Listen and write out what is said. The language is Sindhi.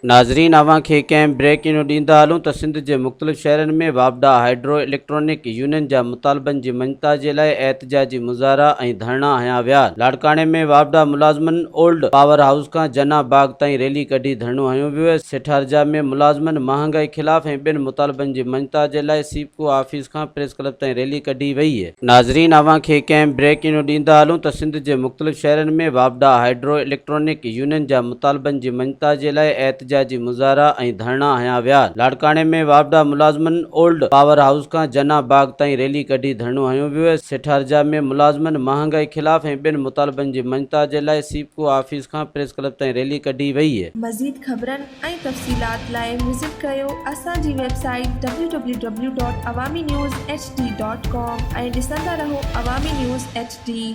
ناظرين اوهان کي ڪنهن بريڪ نيوز ڏيندا هلون ته سنڌ جي مختلف شهرن ۾ واپڊا هائيڊرو اليڪٽرانڪ يونين جا مطالبن جي مڃتا جي لاء احتجاجي مظاهرا ۽ ڌرڻا هنيا ويا. لاڙڪاڻي ۾ واپڊا ملازمن اولڊ پاور هائوس کان جناح باغ تائين ريلي ڪڍي ڌرڻو هنيو ويو. سيٺارجا ۾ ملازمن مهانگائي خلاف ۽ ٻين مطالبن جي مڃتا جي لاء سيپڪو آفيس کان پريس ڪلب تائين ريلي ڪڍي وئي. ناظرين اوهان کي ڪنهن بريڪ نيوز ڏيندا هلون ته سنڌ جي مختلف شهرن ۾ واپڊا هائيڊرو اليڪٽرانڪ يونين جا مطالبن جي مڃتا جي لاء احتجاجي مظاهرا ۽ ڌرڻا هنيا ويا. لاڙڪاڻي ۾ واپڊا ملازمن اولڊ پاور هائوس کان جناح باغ تائين ريلي ڪڍي ڌرڻو هنيو ويو. سيٺارجا ۾ ملازمن مهانگائي خلاف ۽ ٻين مطالبن جي مڃتا جي لاء سيپڪو آفيس کان پريس ڪلب تائين ريلي ڪڍي وئي. مزيد خبرن ۽ تفصيلات لاء وزٽ ڪريو اسان جي website W W W dot Awami news H D dot com ۽ ڏسندا رهو عوامي نيوز ايڇ ڊي.